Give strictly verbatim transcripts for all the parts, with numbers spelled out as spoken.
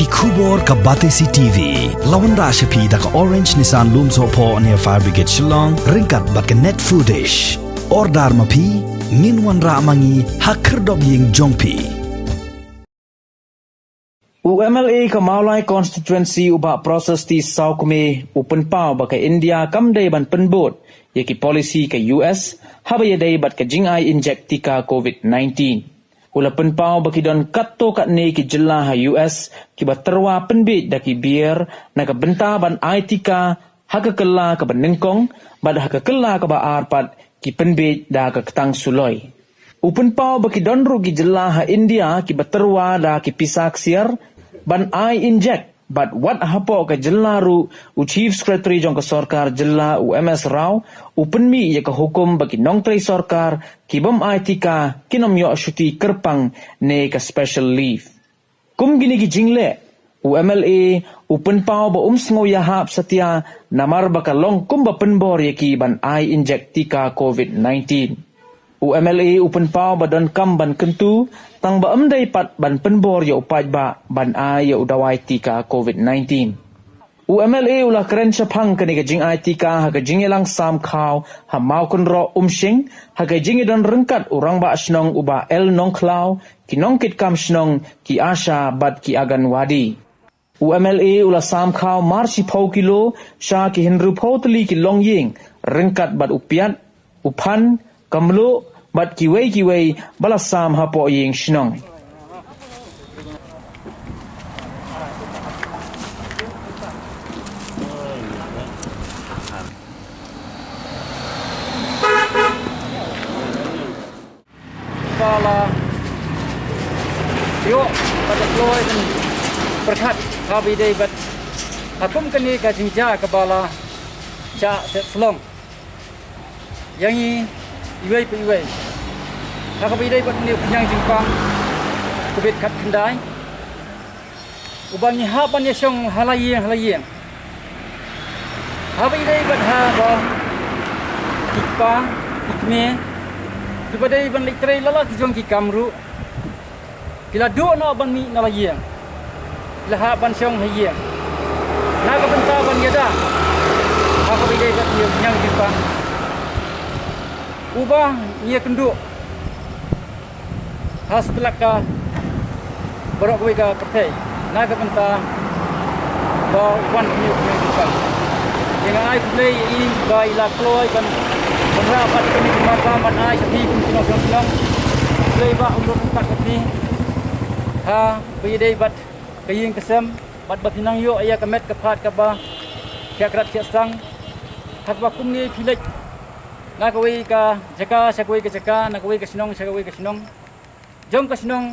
Khubor ka Batesi T V la wanrah sha phi da ka Orange Nissan Lumsohphoh near Fire Brigade Shillong ryngkat bad ka Net Foodish. Order ma phi, ngin wanrah ma ngi ha khyrdop ïing jong phi. U M L A ka Mawlai Constituency u Bah Prasasti Sawkmie u pynpaw ba ka India kam dei ban pynbud ïa ki policy ka U S haba ïadei bad ka jingai injek tika covid nineteen. U la pynpaw ba ki don katto katne ki jylla ha U S kiba tyrwa pynbiej da ki bear na ka bynta ban ai tika ha ka kylla kaba nyngkong bad ha ka kylla kaba ar pat ki pynbiej da ka ktang suloi. U pynpaw ba ki don ruh ki jylla ha India kiba tyrwa da ki pisa ksiar ban ai injek bad wat hapoh ka jylla ruh u Chief Secretary jong ka sorkar jylla u M S Rao u pynmih ïa ka hukum ba ki nongtrei sorkar ki bym ai tika kin ym ïoh shuti kyrpang ne ka special leave. Kum kine ki jingleh, u M L A u pynpaw ba um sngew ïahap satia namar ba ka long kumba pynbor ïa ki ban ai injek tika covid nineteen. U M L A u pynpaw ba donkam ban kyntu tang ba ym dei pat ban pynbor ïa u paidbah ban ai ïa u dawai tika covid nineteen. U M L A u la kren shaphang kane ka jingai tika ha ka jingïalang sam khaw ha Mawkynroh Umshing ha ka jingïadon ryngkat u rangbah shnong u Bah L Nongkhlaw, ki nongkitkam shnong, ki ASHA bad ki Anganwadi. U M L A u la sam khaw mar shiphew kilo sha ki hynriewphew tylli ki longïing ryngkat bad u piat, u phan, ka mluh bad kiwei kiwei ba la sam hapoh ïing shnong. Ba la ïoh bad la kloi ban pyrkhat ha ba ïadei bad ha kum kane ka jingjia kaba la shah set slong ïa ngi iwei pa iwei ha kaba ïadei bad une u khñiang jingpang covid khatkhyndai. Uba ngi hap ban ïashong ha la ïing ha la ïing. Haba ïadei bad haba ki kpa ki kmie kiba dei ban leit trei la la ki jong ki kam ruh, ki la duh noh ban mih na la ïing, ki la hap ban shong ha ïing na ka bynta ban ïada ha kaba ïadei bad une u khñiang jingpang uba ngi ïakynduh ha satlak ka baroh kawei ka pyrthei na ka bynta ba u wan une u khñiang jingpang. Te nga ai khublei ïa i ba i la kloi ban wanrah pat kane ka program ban ai sha phi kum ki nongshong shnong. Khublei ba u lut ryngkat bad phi ha ba ïadei bad ka ïing ka sem bad ba phi nang ïoh ïa ka met ka phad kaba khiah krad khiah sang ha kaba kumne phi leit na kawei ka jaka sha kawei ka jaka, na kawei ka shnong sha kawei ka shnong jong ka shnong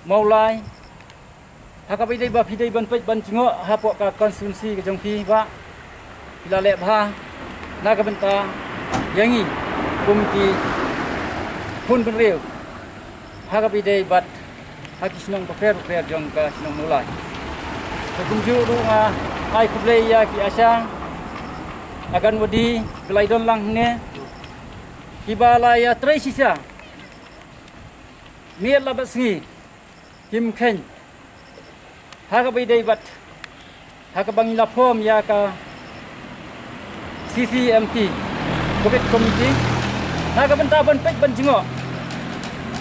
Mawlai. Ha kaba ïadei ba phi dei ban peit ban jngoh hapoh ka constituency ka jong phi, Bah, phi la leh bha na ka bynta ïa ngi kum ki khun bynriew ha kaba ïadei bad ha ki shnong bapher bapher jong ka shnong Mawlai. Te kumjuh ruh nga ai khublei ïa ki ASHA, Anganwadi, ki la ïadon lang hangne, kiba la ïatrei shisha miet la bad sngi, kim kheiñ ha kaba ïadei bad ha kaba ngi la form ïa ka C C M T Covid Committee na ka bynta ban peit ban jngoh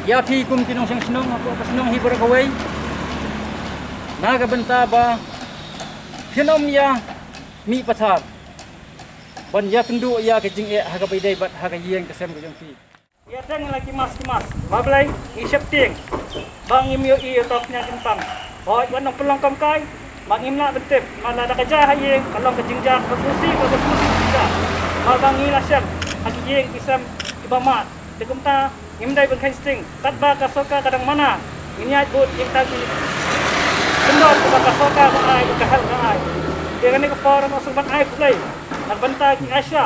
ïa phi kum ki nongshong shnong hapoh ka shnong hi baroh kawei na ka bynta ba phin ym ïa mih pathar ban ïakynduh ïa ka jingeh ha kaba ïadei bad ha ka ïing ka sem ka jong phi. Ïa tang la ki mask, ki mask. Ba Blei ngi sheptieng ba ngim ïohi ïa u khñiang jingpang. Hooid, wat nang pynlong kam kai ba ngim lah ban tip, namar lada ka jia ha ïing ka long ka jingjia kaba sngewsih, kaba sngewsih jia. Namar ba ngi la shem ha ki ïing ki sem kiba mad. Te kumta ngim dei ban kheiñ sting. Katba ka sorkar ka dang mana, ngin ïaid bud ïa kita ki kyndon kaba ka sorkar ka ai, ka health ka ai. Te kane ka por nga sngewbha ban ai khublei na ka bynta ki ASHA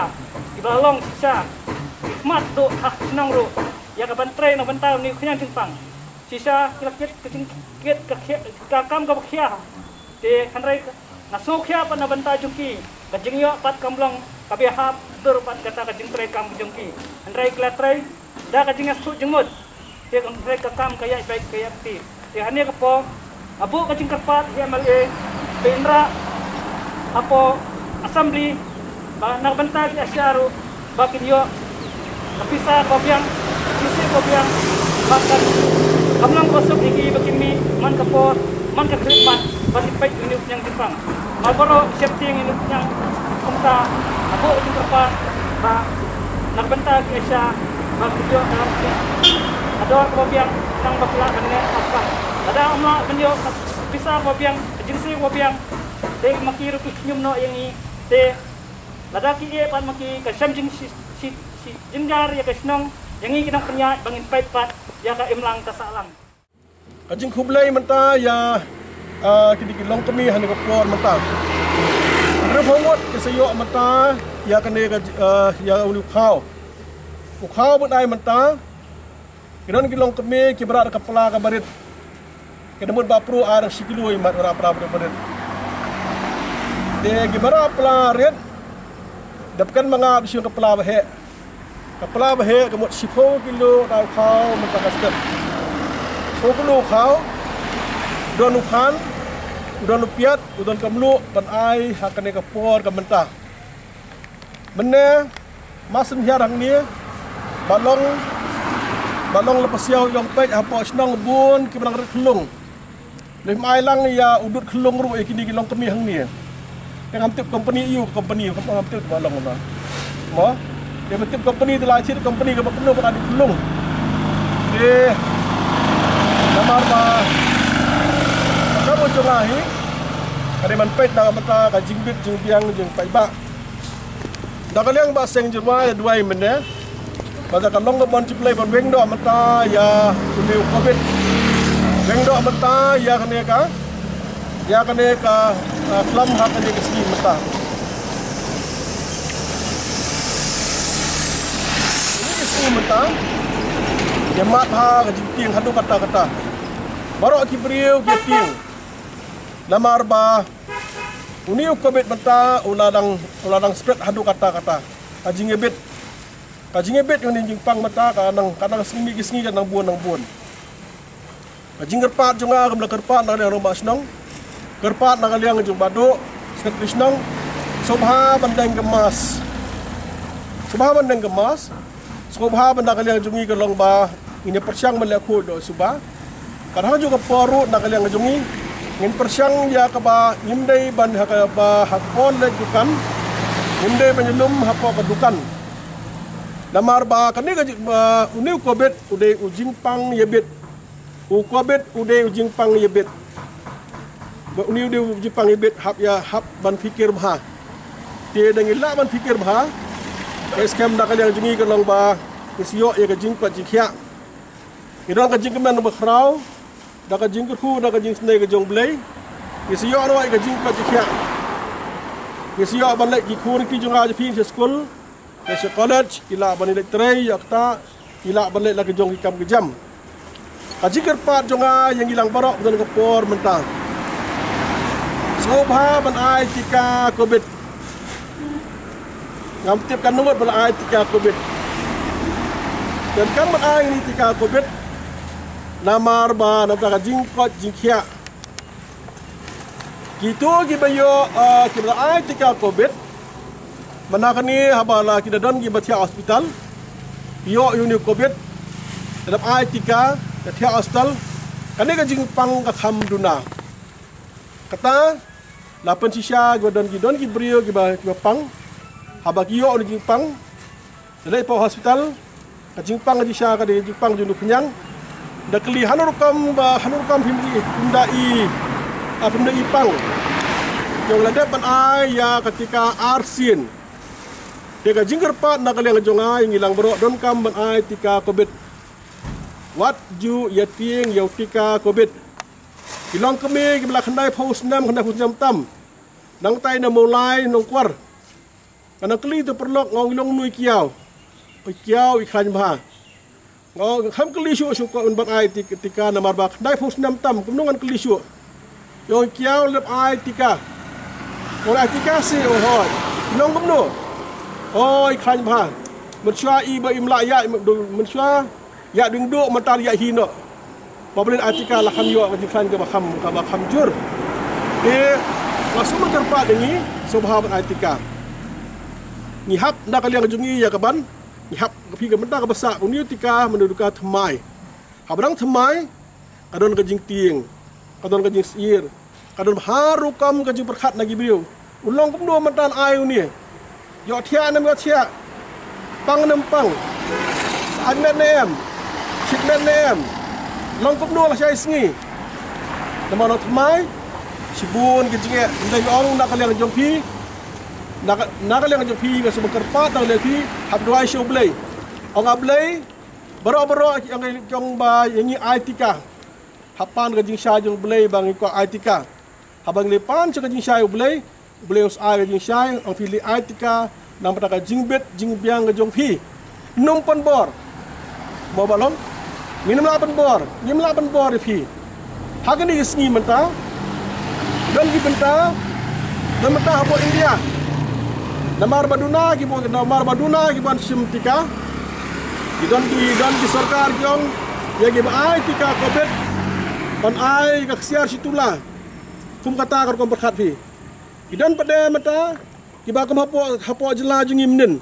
kiba long shisha, ki khmat duh ha shnong ruh ïa ka ban trei na bynta une u khñiang jingpang. Shisha ki la kit ka jingkit ka khia, ka kam kaba khia. Te hynrei nga sngewkhia pat na bynta jong ki, ka jingïoh pat kam long kaba ïahap dur pat kata ka jingtrei kam jong ki. Hynrei ki la trei da ka jingïasyllok jingmut. Te hynrei ka kam ka ïaid beit ka ïaid kti. Te hane ka por Hapoh ka jingkyrpad ïa ki M L A, pynrah hapoh Assembly, ba na ka bynta ki ASHA ruh, ba kin ïoh ka pisa kaba biang, ka jingïaseng kaba biang, ba kan, kam long kaba suk ïa ki ba kin mih man ka por, man ka khyllipmat, ba kin peit ïa une u khñiang jingpang. Namar baroh ki sheptieng ïa une u khñiang kumta, hapoh ka jingkyrpad, ba na ka bynta ki ASHA, ba kin ïoh ka, ka dor kaba biang, khnang ba ki lah ban neh arpang. Lada ym lah ban ïoh ka pisa kaba biang, ka jingïaseng kaba biang, te ma ki ruh ki khñium noh ïa ngi, te lada ki ïeh pat ma ki, kan shem jing shi, shi, shi jynjar ïa ka shnong, ïa ngi ki nongpynïaid ba ngin peit pat ïa ka imlang ka sahlang. Ka jingkhublei mynta ïa, ah, kine ki longkmie ha kane ka por mynta. Hynriew phew ngut ki sa ïoh mynta ïa kane ka, ah, ïa une u khaw. U khaw ban ai mynta, ki don ki longkmie kiba rah da ka pla kaba rit. Ki da mut ba pruh ar shi kilo i mat ba rah pla ba rit. Te kiba rah pla rit, dap kan ma nga ba shu ka pla ba heh. Ka pla ba heh ka mut shiphew kilo da u khaw mynta ka step. Shiphew kilo u khaw, u don u khan, u don u piat, u don ka mluh, ban ai ha kane ka por ka mynta. Mynne, mar shen hiar hangne, ba long, ba long la pasiaw ïong peit hapoh shnong bun kiba nang rit khyllung. Lei mai lang ïa u dud khyllung ruh ïa kine ki longkmie hangne. Te ngam tip company ïa u company, ngam tip ba long ba. Mo? Te ba tip company te la shit company kaba khyllung kaba dud khyllung. Te namar ba ka mo jong nga hi. Ka dei ban peit na ka bynta ka jingbit jingbiang jingpaidbah. Da ka liang ba seng jingrwai duwai mynne. Ba da ka long ka ban chiplei ban weng doh mynta ïa une u covid. Weng doh mynta ïa kane ka, ïa kane ka, ah, klam ha kane ka sngi mynta. Kane ka sngi mynta ïa mat ha ka jingtieng haduh katta katta. Baroh ki briew ki tieng. Namar ba une u covid mynta u la dang, u la dang spread haduh katta katta. Ka jingïabit, ka jingïabit ïa une u jingpang mynta ka nang, ka nang sngi ki sngi ka nang bun nang bun. Ka jingkyrpad jong nga ka mut la kyrpad na ka liang rangbah shnong, kyrpad na ka liang jong Bah Duh, Secretary shnong, sngewbha ban deng ka mask. Sngewbha ban deng ka mask. Sngewbha ban da ka liang jong ngi ka long ba ngin ïa pyrshang ban leh khuid doh suba. Ka dang jong ka por ruh na ka liang jong ngi ngin pyrshang ïa kaba ngim dei ban ha kaba ha ka por leit dukan, ngim dei ban ïalum hapoh ka dukan. Namar ba kane ka jing, ba une u covid u dei u jingpang ïabit. U covid u dei u jingpang ïabit. Ba une u dei u jingpang ïabit, hap ïa, hap ban pyrkhat bha. Te da ngi lah ban pyrkhat bha. Ka skhem da ka liang jong ngi ka long ba ngi sa ïoh ïa ka jingkoit jingkhiah. Ngi don ka jingkmen ba khraw da ka jingkyrkhu da ka jingisynei ka jong U Blei. Ngi sa ïoh noh ïa ka jingkoit jingkhiah. Ngi sa ïoh ban leit, ki khun ki jong nga jong phi sha skul, sha college, ki lah ban leit trei ïa kata, ki lah ban leit la ki jong ki kam ki jam. Ka jingkyrpad jong nga ïa ngi lang baroh ba don ka por mynta, sngewbha ban ai tika covid. Ngam tip katno ngut ba la ai tika covid. Te kam ban ai ngi tika covid namar ba namar ka jingkoit jingkhiah. Kito kiba ïoh, ah, kiba la ai tika covid, mynta kane haba la ki da don kiba thiah hospital, ïoh ïa une u covid, da dep ai tika, da thiah hospital, kane ka jingpang ka kham duna. Kata la pynshisha kiba don, ki don ki briew kiba, kiba pang, haba ki ïoh une u jingpang, da leit hapoh hospital, ka jingpang ka jingshisha ka dei ka jingpang jong une u khñiang. Da kylli hano rukom ba, hano rukom phim i, phim da i, ah, phim da i pang. Te la dep ban ai ïa ka tika arsien. Te ka jingkyrpad na ka liang jong nga ïa ngi lang baroh donkam ban ai tika covid. Wat ju ïa tieng ïa u tika covid. Ki longkmie kiba la khyndai phew snem, khyndai phew snem tam. Nangta na Mawlai Nongkwar. Nga nang kylli te paralok, nga ong, i long kumno i kiaw? I kiaw i khlaiñ bha. Nga ong, kham kylli shuh shuh ko un ban ai tik-, tika namar ba khyndai phew snem tam, kumno ngan kylli shuh? I ong i kiaw lep ai tika. Ong ai tika shi, ong hooid. I long kumno? Ong i khlaiñ bha. Mynshuwa i ba im lah ïa, mynshuwa ïa ding duh mynta ïa hi noh. Ba balei ai tika la kham ïoh ka jingkhlaiñ kaba kham, kaba kham jur. Te la shu mynta pat ngi sngewbha ban ai tika. Ngi hap na ka liang jong ngi ïa ka ban, ngi hap ka phi ka mynta kaba sah, une u tika mynta u tika thymmai. Haba dang thymmai ka don ka jingtieng, ka don ka jingsyier, ka don bha rukom ka jingpyrkhat na ki briew. U long kumno mynta ai une? Ïohthiah ne ym ïohthiah, pang ne ym pang, sah met ne em, shit met ne em, long kumno lashai sngi? Namar nang thymmai shibun ka jingeh. Ynda ngi ong na ka liang jong phi, na ka, na ka liang jong phi, nga sngewbha kyrpad na ka liang phi, hap duwai sha U Blei. Ong, A Blei, baroh baroh ki ong, ki ong ba ïa ngi ai tika, hap pan ka jingshai jong U Blei ba ngi kwah ai tika. Haba ngi pan sha ka jingshai U Blei, U Blei un sa ai ka jingshai. Ong phi leit ai tika na ka bynta ka jingbit jingbiang ka jong phi. Nym pynbor. Mo ba long? Ngim lah pynbor, ngim lah pynbor ïa phi. Ha kine ki sngi mynta don ki bynta, don bynta hapoh India. Namar ba duna ki bun, namar ba duna ki ban shim tika. Ki don ki, don ki sorkar ki ong ïa ki ba ai tika Covid ban ai ka ksiar shi tula. Kum kata ka rukom pyrkhat phi. Ki don pat de mynta kiba kum hapoh, hapoh jylla jong ngi mynnin.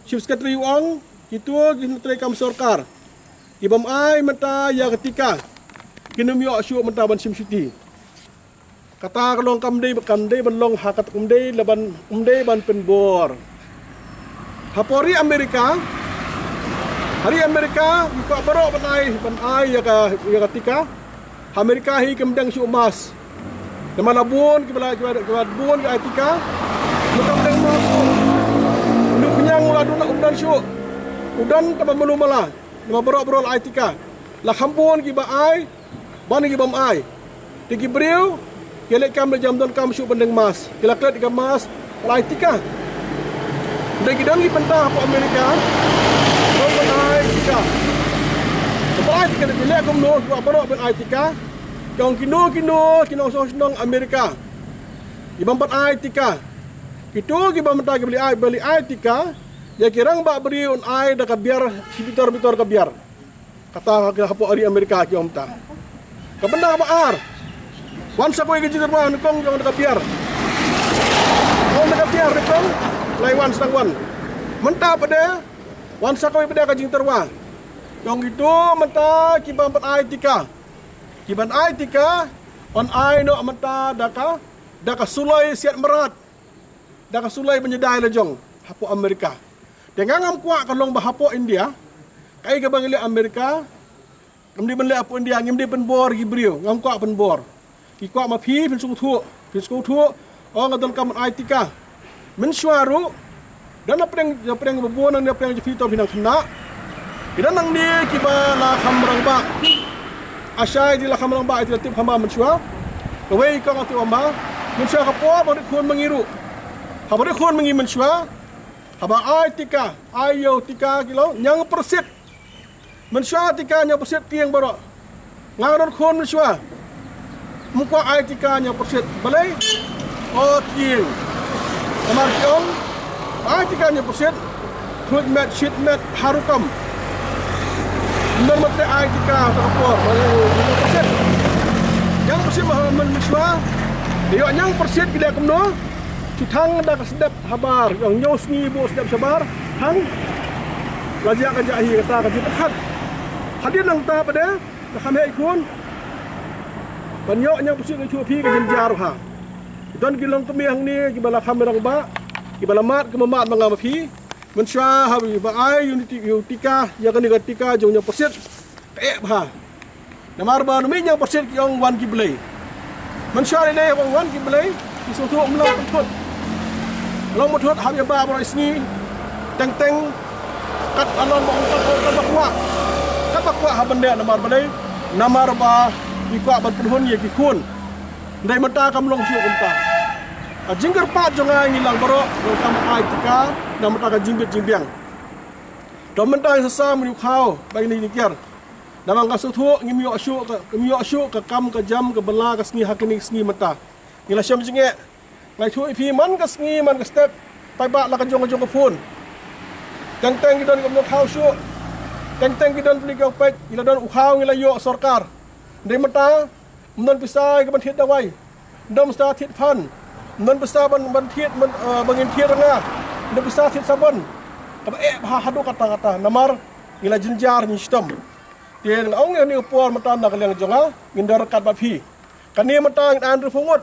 Chief Secretary u ong kito ki treikam sorkar ki bym ai mynta ïa ka tika kin ym ïoh shuh mynta ban shim shuti. Kata ka long kam dei, kam dei ban long ha kat, um dei la ban, um dei ban pynbor. Hapoh ri Amerika, ha ri Amerika ki kwah baroh ban ai, ban ai ïa ka, ïa ka tika. Ha Amerika hi kim deng shuh mask. Namar la bun kiba la, kiba, kiba bun ki ai tika, la kam deng mask shuh. Une u khñiang u la duna, um don shuh. U don tang ba malu mala. Namar baroh baroh la ai tika. La kham bun kiba ai ban ki bym ai. Te ki briew ki leh kam, la jam donkam shuh ban deng mask, ki la klet ïa ka mask, la ai tika. Te ki don ki bynta hapoh Amerika, ki bym ai tika. Ki bym ai tika, ki leh kumno, ki kwah baroh ban ai tika. Ki ong kino kino ki nongshong shnong Amerika ki bym pat ai tika. Kito kiba mynta ki ba leit ai, ba leit ai tika, ïa ki rangbah briew un ai da ka biar, shi bitor bitor ka biar. Kata ka hapoh ri Amerika ki ong mynta. Ka bynta ba ar, wan sa kawei ka jingtyrwa nyngkong jong da ka biar. Ong da ka biar nyngkong, lai wan sdang wan. Mynta pat de wan sa kawei pat de ka jingtyrwa. Ki ong kito mynta ki bym pat ai tika, ki bym ai tika, yn ai noh mynta da ka, da ka suloi siat mrad, da ka suloi ban ïada ïa la jong hapoh Amerika. Te nga ngam kwah ka long ba hapoh India, kaei kaba ngi leh Amerika, ngim dei ban leh hapoh India, ngim dei pynbor ki briew, ngam kwah pynbor. Ki kwah ma phi, phin sngewthuh, phin sngewthuh, ong nga donkam ban ai tika. Mynshuwa ruh don na pdeng, na pdeng ba bun, na pdeng jong phi to phi nang khynnah. Ki don nangne kiba la kham rangbah. Ashai te la kham rangbah, te la tip kham bha mynshuwa. Kawei ka ong te ong bha. Mynshuwa ka por ba rit khun ma ngi ruh. Haba rit khun ma ngi mynshuwa, haba ai tika, ai ïa u tika ki long ñiangpyrshit. Mynshuwa tika ñiangpyrshit tieng baroh. Nga don khun mynshuwa, ym kwah ai tika ñiangpyrshit. Balei? O tieng. Namar ki ong ai tika ñiangpyrshit, khuid met, shit met, ha rukom. Ym don ma treh ai tika ha ka por. Ñiangpyrshit. Ñiangpyrshit ma ha mynshuwa. Ïoh ñiangpyrshit ki leh kumno? Shu thang da ka sdep habar, ïoh ñiew sngi buh sdep shabar, thang. La jia ka jia hi kata ka jingpyrkhat. Hadien nangta pat de, la kham heh khun ban ïoh ñiangpyrshit, ka shu phi ka jynjar bha. Don ki longkmie hangne kiba la kham rangbah, kiba la mad, kiba mad ma nga ma phi. Mynshuwa haba ai ïa u tika, ïa kane ka tika jong ñiangpyrshit, ka eh bha. Namar ba na mih ñiangpyrshit ki ong wan ki blei. Mynshuwa lei lei haba wan ki blei, ki sngewthuh ym long pynthut. Long pynthut hap ïa bah baroh sngi. Teng teng kat alam ba ong kat ba kwah, kat ba kwah hap ban leh. Namar balei? Namar ba ki kwah ban pynhun ïa ki khun. Hynrei mynta kam long shuh kumta. Ka jingkyrpad jong nga ïa ngi lang baroh, ngi donkam ai tika na ka bynta ka jingbit jingbiang. To mynta ngi sa sam, ngi khaw ba ngi ïa kiar. Namar nga sngewthuh ngim ïoh shuh ka, ngim ïoh shuh ka kam ka jam kaba la ka sngi ha kine ki sngi mynta. Ngi la shem jingeh. Nga ïathuh ïa phi man ka sngi man ka step, paidbah la ka jong ka jong ka phone. Teng teng ki don ki bym ïoh khaw shuh. Teng teng ki don pli ki ong peit, ngi la don u khaw, ngi la ïoh sorkar. Dei mynta, ym don pisa ïa ka ban thied dawai. Ym don pisa thied phan. Ym don pisa ban, ban thied, ban, eh, ban ngin thied rnga. Ym don pisa thied sabon. Kaba eh bha haduh katta katta. Namar ngi la jynjar ngi shitom. Te nga ong ïa kane ka por mynta na ka liang jong nga, ngin da ryngkat bad phi. Kane mynta ngin ai hynriewphew ngut.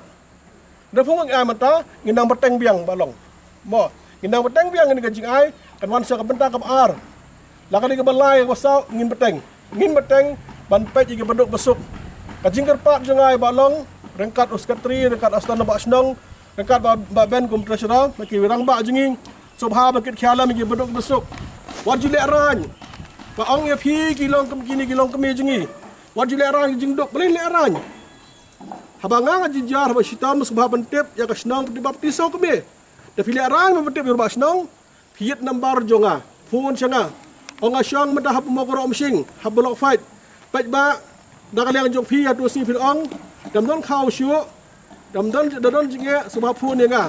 Hynriewphew ngut ngin ai mynta, ngin nang bteng biang ba long. Mo, ngin nang bteng biang, ngin ka jingai kan wan sa ka bynta kaba ar. La ka dei kaba lai kaba saw, ngin bteng. Ngin bteng ban peit ïa ki baduk basuk. Ka jingkyrpad jong nga ïa ba long, ryngkat u sekretari, ryngkat u stan ba shnong, ryngkat ba, ba Ben kum treasurer, na ki rangbah jong ngi, sngewbha ba kit khia lem ïa ki baduk basuk. Wat ju lehraiñ. Ba ong ïa phi ki long kum kine ki long kmie jong ngi. Wat ju lehraiñ ki jingduk, balei lehraiñ? Haba nga nga jynjar haba shitom sngewbha ban tip ïa ka shnong pynbaptis sngewbha kmie. Da phi lehraiñ ban tip ïa u rangbah shnong, phi ïit nambar jong nga, phone sha nga. Ong nga shong mynta ha Mawkyrwat Umsning, ha Block five. Peit ba da ka liang jong phi ha tu sngi phi ong, dam don khaw shuh, dam don, da don jingeh, sngewbha phone ïa nga.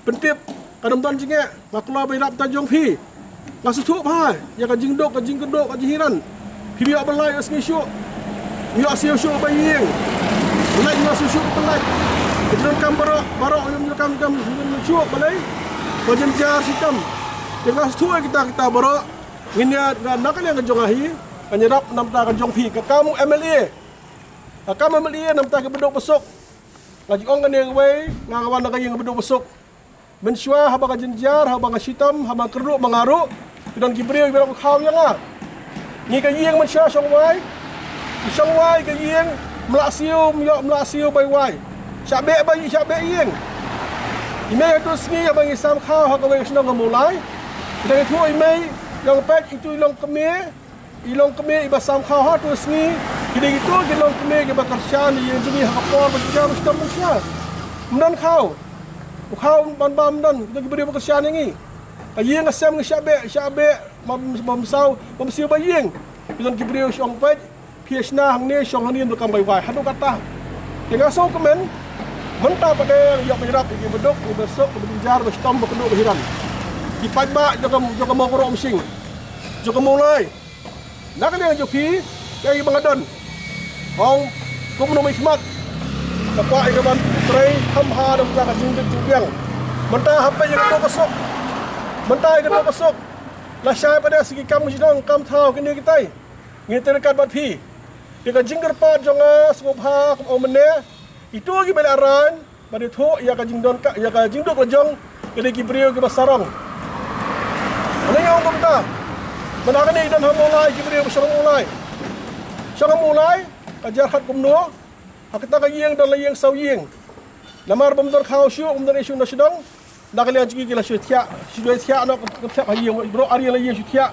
Pyntip, ka dam don jingeh, nga kloi ba ïarap da jong phi. Nga sngewthuh bha ïa ka jingduk, ka jingkyrduh, ka jinghiran. Phi ïoh ba lai ïoh sngi shuh. Ïoh siew shuh ba ïing. Lait ïoh siew shuh ba lait. Ka jingkam baroh, baroh ïoh jingkam kam shuh ba lai. Ba jynjar shitom. Te nga sngewthuh ïa kita kita baroh. Ngin ïa nga na ka liang ka jong nga hi. Ka ïarap namar ka jong phi ka kam u M L A. Ka kam u M L A namar ka baduk basuk. Nga jingong kane kawei nga nga wan na ka ïing baduk basuk. Mynshuwa haba nga jynjar, haba nga shitom, haba nga kyrduh, ba nga ruh. Ki don ki briew ki ba khaw ïa nga. Ngi ka ïing mynshuwa shong wai. Ki shong wai ka ïing, mlah siew, ym ïoh mlah siew bai wai. Shah beh bai, shah beh ïing. I mei ha tu sngi haba ngi sam khaw ha kawei ka shnong ka Mawlai. Ki dang ithuh i mei, ïong peit itu i long kmie. I long kmie i ba sam khaw ha tu sngi, ki dei kitu ki long kmie ki ba kyrshan ïa ngi ha ka por ba ki jaw sdom mynshuwa. Ym don khaw. U khaw ban bam ym don, ki dei ki briew ba kyrshan ïa ngi. Ka ïing ka sem ngi shah beh, shah beh, bam, bam saw, bam siew ba ïing. Ki don ki briew shong peit, phi shna hangne, shong hangne, ym don kam bai wai. Haduh katta. Te nga sngewkmen, mynta pat de ïoh ba ïarap ïa ki baduk, ïa ki basuk, ïa ki ba jynjar, ba shitom, ba kyrduh, ba hiran. Ki paidbah jong ka, jong ka Mawkyrwat Umsning. Jong ka Mawlai. Na ka liang jong phi, ïa i ba nga don. Ong, kumno mynta khmat. Ka kwah ïa ka ban trei, kham ha da ka jingduk jingbiang. Mynta hapdeng ïa ka dok ka sok. Mynta ïa ka dok ka sok. Lashai pat de sa ki kam shnong, kam thaw kine kitai. Ngi trei ryngkat bad phi. Ïa ka jingkyrpad jong nga sngewbha kum ong mynne. Itu ki ba la rang. Ba dei thuh ïa ka jingdon ka, ïa ka jingduk la jong, ka dei ki briew ki ba sarong. Mynne nga ong kumta. Mynta kane i don ha Mawlai ki briew ba shong ha Mawlai. Shong ha Mawlai, ka jar khat kumno. Ha kata ka ïing don la ïing saw ïing. Namar bym don khaw shuh, bym don ïing shuh na shnong. Na ka liang jong ki la shu thiah, shu dei thiah noh ka thiah ha ïing, bro ar ïing la ïing shu thiah.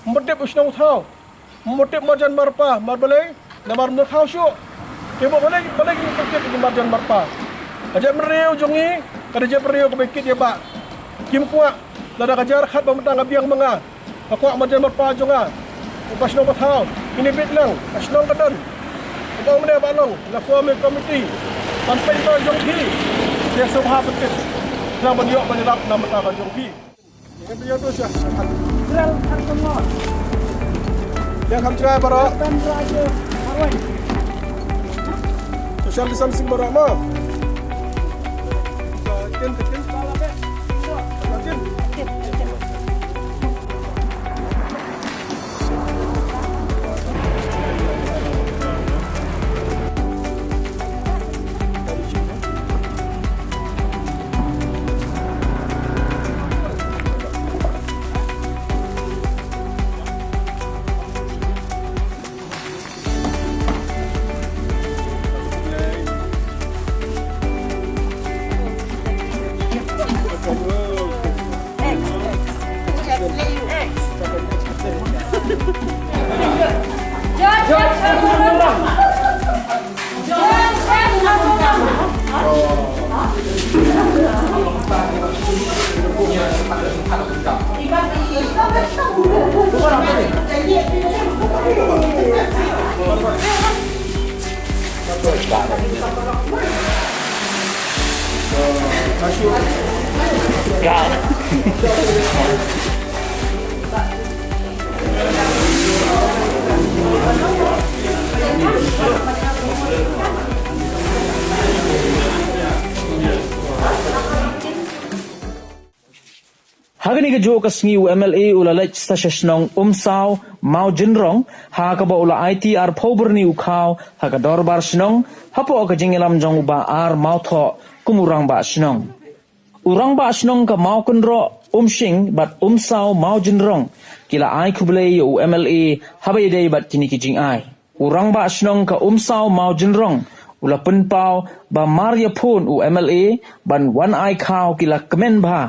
Ym tip u shnong u thaw. Ym tip marjan marpa, mar balei, namar ym don khaw shuh. Te mo balei, balei kim tip ki marjan marpa. Ka jaitbynriew jong ngi, ka dei jaitbynriew kaba kit ïa ba. Kim kwah, lada ka jar khat ba mynta nga biang ma nga. Ka kwah marjan marpa jong nga. Ka shnong ba thaw, kine bit lang, ka shnong ka don. Ka ong mynne ba long, la form ïa committee. Ban pynbor jong phi. Te sngewbha pyntip. Nang ban ïoh ban ïarap na ka bynta ka jong phi. Ïa kham jngai baroh. Social distancing baroh mo. Tin, tin. Tin. Ha kane ka juh ka sngi u M L A u la leit sa sha shnong Umsaw Mawjynrong, ha kaba u la aiti arphew byrni u khaw ha ka dorbar shnong, hapoh ka jingïalam jong u Bah R Mawthoh kum u rangbah shnong. U rangbah shnong ka Mawkynroh Umshing bad Umsaw Mawjynrong ki la ai khublei ïa u M L A haba ïadei bad kine ki jingai. U rangbah shnong ka Umsaw Mawjynrong u la pynpaw ba mar ïa phone u M L A ban wan ai khaw ki la kmen bha,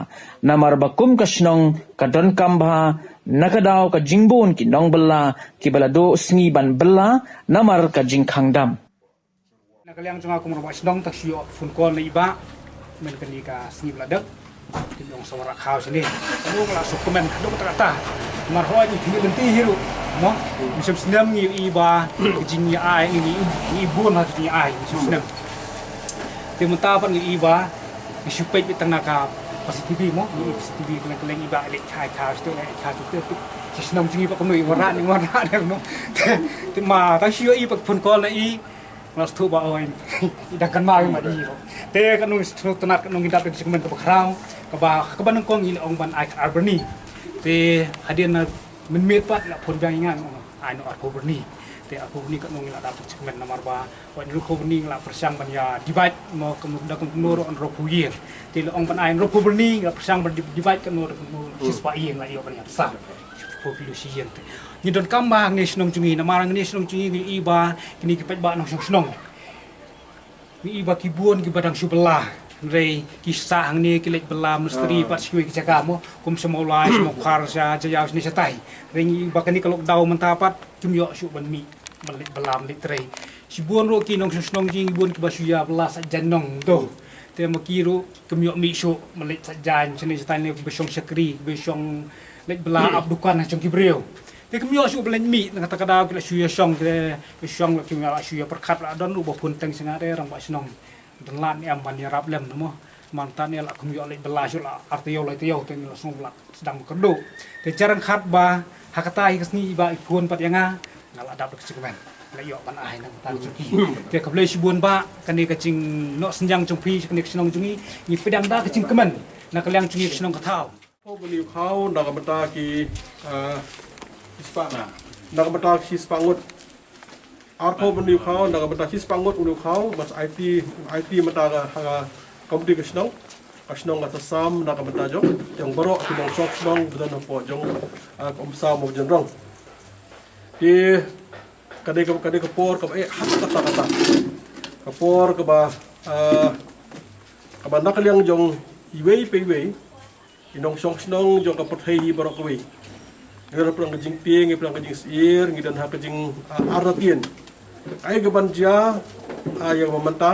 namar ba kum ka shnong ka donkam bha na ka daw ka jingbun ki nongbylla kiba la duh sngi ban bylla namar ka jingkhang dam. Na ka liang jong nga kum u rangbah shnong, tang shu ïoh phone call na i bah, myn kane ka sngi ba la dep. Ki ong sa wanrah khaw shane. Ka ong la shu kmen haduh katta katta. Mar hoi ngi pynlynti hi ruh, mo. Ngi shem snem ngi ïohi ba ka jingïa ai ngi, ngi bun ha ka jingïa ai, ngi shem snem. Te mynta pat ngi ïohi ba ngi shu peit beit tang na ka C C T V, mo. Ngi ïohi C C T V kylleng kylleng i bah leit khai khaw shatu, leit khai shatu. Sha shnong jong ngi pat kumno i wanrah, i wanrah ne kumno. Te, te ma tang shu ïohi pat phone call na i, nga sngewthuh ba, oi, i dang kynmaw ïa ma i ruh. Te katno ngi sngewtynnat, katno ngi dap da ka jingkmen kaba khraw, kaba, kaba nyngkong ngi la ong ban ai khatar byrni. Te hadien na mynmiet pat la phone biang ïa nga, nga ong ai noh arphew byrni. Te arphew byrni katno ngi la dap da ka jingkmen namar ba wat hynriewphew byrni ngi la pyrshang ban ïa divide, mo, kum da kumno ruh hynriewphew ïing. Te la ong ban ai hynriewphew byrni, ngi la pyrshang ban di-, divide katno da kumno, shispah ïing la ïoh ban ïa pyrshang. Hynriewphew kilo shi ïing te. Ngi donkam bha hangne shnong jong ngi, namar hangne shnong jong ngi ngi ïohi ba kine ki paidbah nongshong shnong, ngi ïohi ba ki bun kiba dang shu bylla. Hynrei ki sah hangne ki leit bylla mistri pat sha kiwei ki jaka, mo, kum sha Mawlai, sha Mawkhar, sha Jaïaw, shane shatai. Hynrei ngi ïohi ba kane ka lockdown mynta pat kim ïoh shuh ban mih ban leit bylla ban leit trei. Shibun ruh ki nongshong shnong jong ngi bun kiba shu ïa bylla sah jaiñ nong to. Te ma ki ruh kim ïoh mih shuh ban leit sah jaiñ shane shatai ne kiba shong shakri, kiba shong leit bylla ap dukan ha jong ki briew. Te kim ïoh shuh ban leit mih, na kata ka daw ki la shu ïa shong, ki la shong, la kim ïa, la shu ïa pyrkhat, la don ruh ba phone teng sha nga, te rangbah shnong, don lad ne em ban ïarap lem, mo. Mynta ne la kim ïoh leit bylla shuh, la ar taïew lai taïew te ngi la sngew la sdang kyrduh. Te jar ryngkat ba ha kata hi ka sngi i bah i phone pat ïa nga, nga la dap da ka jingkmen, la ïoh ban ai na ka bynta jong ki. Te khublei shibun bah, kane ka jingnoh synñiang jong phi sha kane ka shnong jong ngi, ngi pdiang da ka jingkmen na ka liang jong ngi ka shnong ka thaw. Arphew byrni u khaw na ka bynta ki, ah, shispah, na ka bynta ki shispah ngut. Arphew byrni u khaw na ka bynta shispah ngut une u khaw, bad aiti, aiti mynta ka, ha ka komiti ka shnong. Ka shnong ka sa sam na ka bynta jong, jong baroh ki nongshong shnong ba don hapoh jong, ah, ka Umsaw Mawjynrong. Te ka dei ka, ka dei ka por kaba eh haduh katta katta. Ka por kaba, ah, kaba na ka liang jong iwei pa iwei i nongshong shnong jong ka pyrthei hi baroh kawei, ngi don ha pdeng ka jingtieng, ngi pdeng ka jingsyier, ngi don ha ka jing, ah, artatien. Kaei kaban jia, ah, ïa kaba mynta,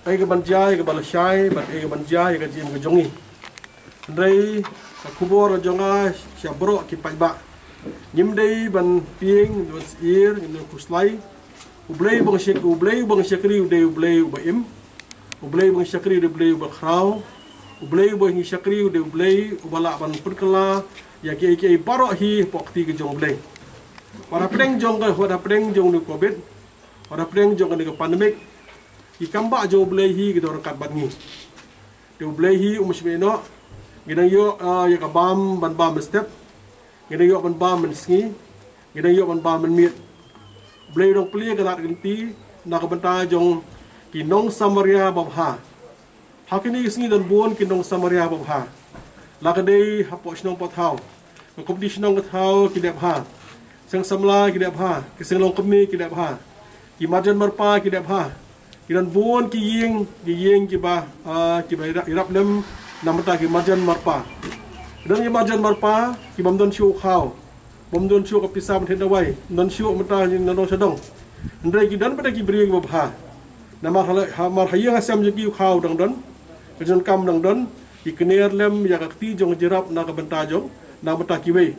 kaei kaban jia ïa kaba lashai, bad kaei kaban jia ïa ka jingim ka jong ngi. Hynrei ka khubor jong nga sha baroh ki paidbah, ngim dei ban tieng, ngim dei ban syier, ngim dei ban khuslai. U Blei uba ngi shak-, U Blei uba ngi shakri u dei U Blei uba im. U Blei uba ngi shakri u dei U Blei uba khraw. U Blei uba ngi shakri u dei U Blei uba lah ban pynkylla ïa kiei kiei baroh hi hapoh kti ka jong U Blei. Wat hapdeng jong ka, wat hapdeng jong une u covid, wat hapdeng jong kane ka pandemic, ki kam bah jong U Blei hi ki don ryngkat bad ngi. Te U Blei hi um shym ïehnoh. Ngi dang ïoh, ah, ïa ka bam ban bam mynstep. Ngi dang ïoh ban bam mynsngi. Ngi dang ïoh ban bam mynmiet. U Blei u dang plie ka lad ka lynti na ka bynta jong ki nong Samaria babha. Ha kine ki sngi don bun ki nong Samaria babha. La ka dei hapoh shnong hapoh thaw, ka komiti shnong ka thaw ki leh bha. Seng samla ki leh bha, ki seng longkmie ki leh bha. Ki marjan marpa ki leh bha. Ki don bun ki ïing, ki ïing kiba, ah, kiba ïarap, ïarap lem na ka bynta ki marjan marpa. Ki don ki marjan marpa kibym don shuh u khaw, bym don shuh ka pisa ban thied dawai, ym don shuh mynta ki nongdong sha dong. Hynrei ki don pat ki briew kiba bha. Namar ha la, ha, mar ha ïing ha sem jong ki u khaw dang don, ka jingdonkam dang don, ki kner lem ïa ka kti jong ka jingïarap na ka bynta jong, na ka bynta kiwei.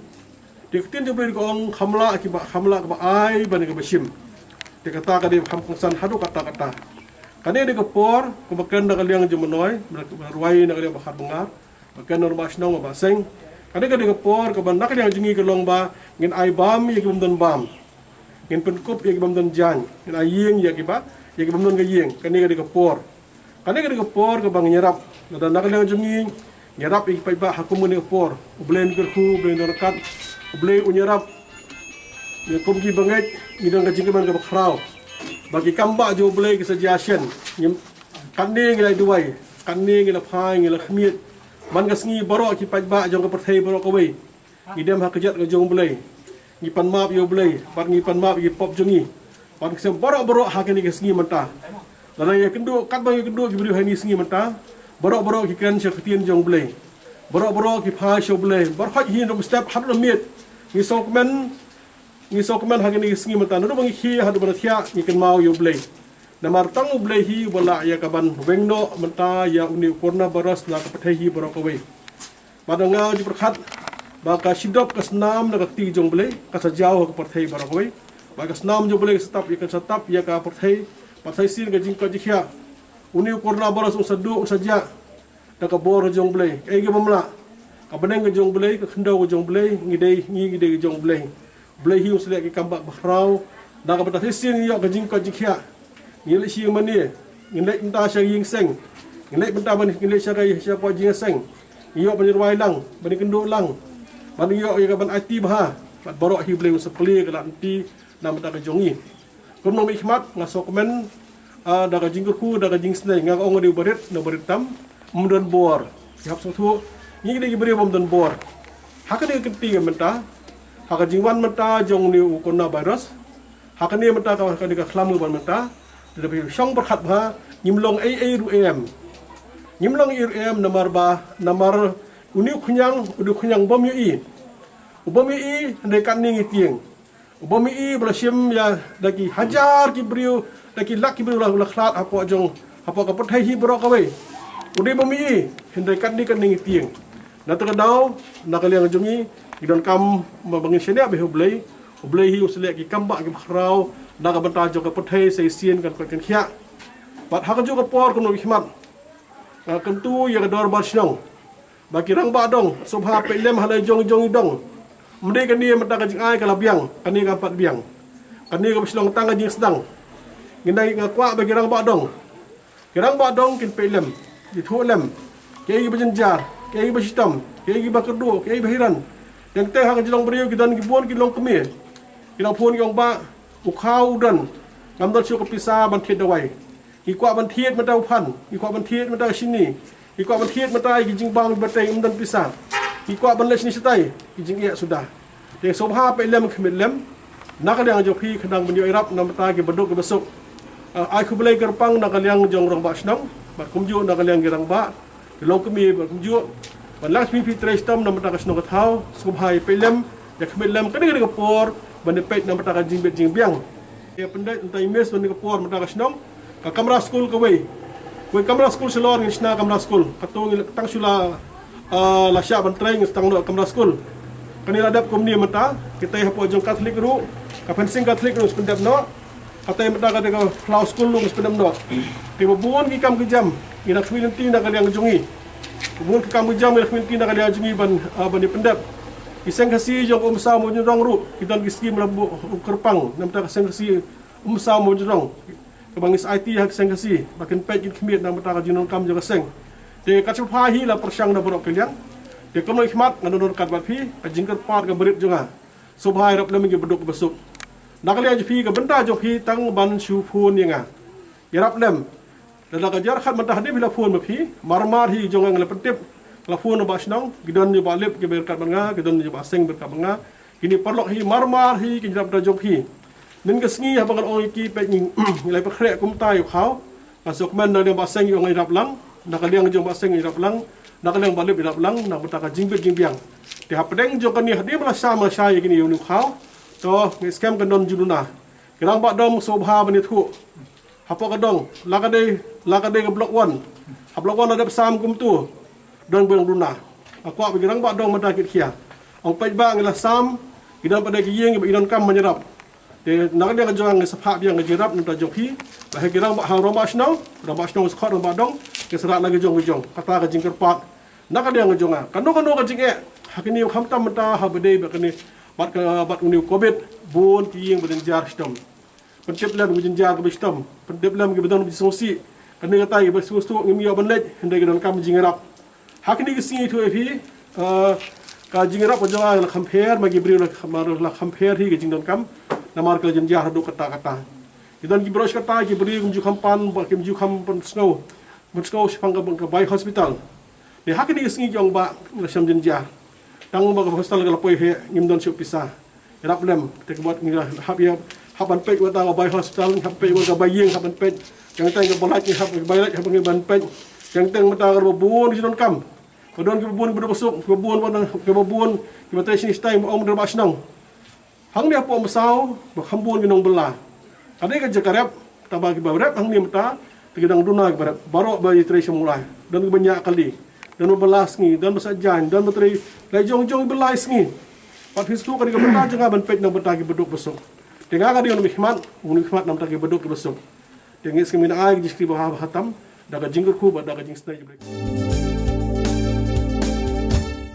Te ka ktien jong U Blei ka ong, kham lah kiba, kham lah kaba ai ban ïa kaba shim. Te kata ka dei ba kham kongsan haduh katta katta. Kane ka dei ka por kaba kren na ka liang jong u Mynnoi, ba rwai na ka liang u Bah Khatbyngar, ba kren na u Bah Shnong, u Bah Seng. Kane ka dei ka por kaba na ka liang jong ngi ka long ba ngin ai bam ïa kibym don bam. Ngin pynkup ïa ki bym don jaiñ, ngin ai ïing ïa ki ba, ïa ki bym don ka ïing. Kane ka dei ka por, kane ka dei ka por kaba ngin ïarap. Lada na ka liang jong ngi ngi ïarap ïa ki paidbah ha kum kane ka por, U Blei un kyrkhu, U Blei un don ryngkat, U Blei un ïarap. Ïa kum ki bangeit ngi don ka jingkmen kaba khraw ba ki kam bah jong U Blei ki sa jia shen. Ngim, katne ngi la duwai, katne ngi la phai, ngi la khmied. Man ka sngi baroh ki paidbah jong ka pyrthei baroh kawei ngi dem ha ka jait ka jong U Blei. Ngi pan map ïa U Blei bad ngi pan map ïa ki pop jong ngi. Bad ngi shem baroh baroh ha kane ka sngi mynta. Lada ïa kynduh katba ïa kynduh ki briew ha kane ka sngi mynta, baroh baroh ki kren sha ka ktien jong U Blei. Baroh baroh ki phai sha U Blei. Baroh hi ngi step haduh na miet. Ngi sngewkmen, ngi sngewkmen ha kane ka sngi mynta. Naduh ba ngi khie haduh ba ngi thiah ngi kynmaw ïa U Blei. Namar tang U Blei hi uba lah ïa kaban weng noh mynta ïa une u coronavirus na ka pyrthei hi baroh kawei. Bad nga ju pyrkhat ba ka shidop ka snam na ka kti jong U Blei ka sa jaw ha ka pyrthei baroh kawei. Bad ka snam jong U Blei ka sa tap ïa, ka sa tap ïa ka pyrthei. Bad sa shisien ka jingkoit jingkhiah, une u coronavirus un sa duh, un sa jah da ka bor ka jong U Blei. Kaei kaba ym lah, ka bneng ka jong U Blei, ka khyndew ka jong U Blei. Ngi dei, ngi, ngi dei ka jong U Blei. U Blei hi un sa leh ki kam ba khraw. Da kaba mynta shisien ngi ïoh ka jingkoit jingkhiah, ngi leit sha ïing mane, ngi leit mynta sha ïing seng, ngi leit mynta ban, ngi leit sha ka, sha ka jingïaseng. Ngi ïoh ban ïarwai lang, ban ïakynduh lang, ban ïoh ïa kaban aiti bha. Bad baroh hi U Blei un sa plie ka lad lynti na ka bynta ka jong ngi. Kum u nongmihkhmat nga sngewkmen, ah, da ka jingkyrkhu, da ka jingisynei. Nga ong, dei u barit, na u barit tam, ym don bor. Ki hap sngewthuh, ngi dei ki briew bym don bor. Ha kane ka kti ka mynta, ha ka jingwan mynta jong une u coronavirus, ha kane mynta ka, ha kane ka khlam ka ban mynta, lada phi shong pyrkhat bha, ngim long ei ei ruh em. Ngim long ei ei ruh em namar ba, namar une u khñiang, une u khñiang bym ïohi. U bym ïohi, hynrei katne ngi tieng. U bym ïohi ba la shim ïa da ki hajar ki briew, da ki lak ki briew la, la khlad hapoh jong, hapoh ka pyrthei hi baroh kawei. U dei bym ïohi, hynrei katne katne ngi tieng. Na kata ka daw, na ka liang jong ngi, ngi donkam ba ngin shaniah bha ha U Blei. U Blei hi un sa leh ki kam ba khraw na ka bynta jong ka pyrthei, sa shisien kan koit kan khiah. Bad ha kajuh ka por, kum u nongmihkhmat, nga kyntu ïa ka dorbar shnong ba ki rangbah dong, sngewbha peit lem ha la jong jong i dong. Ym dei kane mynta ka jingai ka la biang, kane kam pat biang. Kane kaba shu long tang ka jingsdang. Ngi dei, nga kwah ba ki rangbah dong, ki rangbah dong kin peit lem, ïathuh lem. Kiei kiba jynjar, kiei kiba shitom, kiei kiba kyrduh, kiei kiba hiran. Teng teng ha ka jinglong briew ki don ki bun ki longkmie. Ki la phone ki ong, Bah, u khaw u don, ngam don shuh ka pisa ban thied dawai. Ngi kwah ban thied mynta u phan, ngi kwah ban thied mynta u shini, ngi kwah ban thied mynta ki jingbam kiba tei, ym don pisa. Ngi kwah ban leit shini shatai, ki jingeh suda. Te sngewbha peit lem, khmih lem. Na ka liang jong phi khnang ban ïoh ïarap na ka bynta kiba duk kiba suk. Ah, ai khublei kyrpang na ka liang jong rangbah shnong bad kumjuh na ka liang ki rangbah, ki longkmie bad kumjuh. Ban lah phi, phi trei shitom na ka bynta ka shnong ka thaw, sngewbha ïa peit lem, ïa khmih lem, kane ka dei ka por ban ïa peit na ka bynta ka jingbit jingbiang. Ïa pyndait na ka bynta i mess, na kane ka por na ka bynta ka shnong, ka kamra skul kawei, kawei kamra skul shalor ngin shna kamra skul. Katto ngi tang shu la, ah, la shah ban trei, ngin tang noh kamra skul. Kane la dep kumne mynta, kita hapoh jong Katholik ruh, ka fencing Katholik ruh ngi pyndep noh. Kata mynta ka dei ka phyllaw skul ruh ngi pyndep noh. Te ba bun ki kam ki jam ngi dang khmih lynti na ka liang jong ngi. Ba bun ki kam ki jam ngi dang khmih lynti na ka liang jong ngi ban, ah, ban ïa pyndep. Ki seng Khasi jong Umsaw Mawjynrong ruh ki don ki skim la buh kyrpang na ka bynta ka seng Khasi Umsaw Mawjynrong, kaba ngi sa aiti ha ki seng Khasi ba kin peit kin khmih na ka bynta ka jingdonkam jong ka seng. Te ka sngewbha hi la pyrshang na baroh ki liang. Te kum u nongmihkhmat, nga don ryngkat bad phi, ka jingkyrpad ka barit jong nga, sngewbha ïarap lem ïa kiba duk kiba suk. Na ka liang jong phi, ka bynta jong phi tang ban shu phone ïa nga. Ïarap lem. Lada ka jar khat mynta hadien phi la phone ma phi, mar mar hi jong nga ngi la pyntip, la phone na Bah Shnong, ki don ïa Bah Lip kiba ryngkat bad nga, ki don ïa Bah Seng ryngkat bad nga. Kine paralok hi mar mar hi kin ïarap da jong phi. Mynta ka sngi haba ngan ong ïa ki, peit ngi, ngi la pynkhreh kumta ïa u khaw. Nga sngewkmen na ka liang Bah Seng ïa ong ïarap lang, na ka liang jong Bah Seng ïarap lang, na ka liang Bah Lip ïarap lang na ka bynta ka jingbit jingbiang. Te hapdeng jong kane hadien ba la shah, ma shah ïa kine, ïa une u khaw, to ngi skhem kan don ju duna. Ki rangbah dong sngewbha ban ïathuh. Hapoh ka dong, la ka dei, la ka dei ka block one. Ha block one la dep sam kumtu. Don bun duna. Nga kwah ba ki rangbah dong mynta kin khia. Ong peit ba ngi la sam, ki don pat de ki ïing ba ki donkam ban ïarap. Te na ka liang jong nga ngi sa phah biang ka jingïarap na ka bynta jong phi. Ba ha ki rangbah, ha rangbah shnong, rangbah shnong sa khot rangbah dong, ki sa rah la ki jong ki jong. Kata ka jingkyrpad na ka liang jong nga. Kano kano ka jingeh ha kine, khamtam mynta haba dei ba kane Bad ka, bad une u covid, bun ki ïing ba jynjar shitom. Pyntip lem ki jynjar kaba shitom. Pyntip lem kiba don ba jingsngewsih. Kane katai ba sngewsih ngim ïoh ban leit, hynrei ki donkam jingïarap. Ha kine ki sngi, to ïa phi, eh, ka jingïarap ka jong nga la compare, ma ki briew la, la compare hi ka jingdonkam. Namar ka la jynjar haduh katta katta. Ki don ki briew katta, ki briew kim ju kham pan, ba kim ju kham pynsngew. Pynsngew shaphang ka, ka bai hospital. Te ha kine ki sngi ki ong ba la shem jynjar. Tang ba ka hospital ka la poi heh, ngim don shuh pisa. Ïarap lem, te ka bad ngi la hap ïa, hap ban peit wat ka bai hospital, hap peit wat ka bai ïing, hap ban peit. Teng teng ka bai lait, hap ka bai lait, hap ban peit. Teng teng mynta ka ba bun ki donkam. Ba don ki ba bun, ba don ba suk, ki ba bun, ba don, ki ba bun, ki ba trei shane shatai, ba ong ba don ba shnong. Hangne hapoh Umsaw, ba kham bun ki nongbylla. Ka dei ka jaka rep, taba kiba rep hangne mynta, te ki dang duna kiba rep. Baroh ba ïa trei sha Mawlai. Don kiba ñiah kali. Don ba bylla sngi, don ba sah jaiñ, don ba trei lai jong jong ba lai sngi. Pat phi sngewthuh ka dei ka bynta jong nga ban peit na bynta kiba duk ba suk. Te nga ka dei u nongmihkhmat, u nongmihkhmat na bynta kiba duk kiba suk. Te ngi sngewmih na ai ka jingshakri ba ha, ba ha tam, da ka jingkyrkhu bad da ka jingsnei.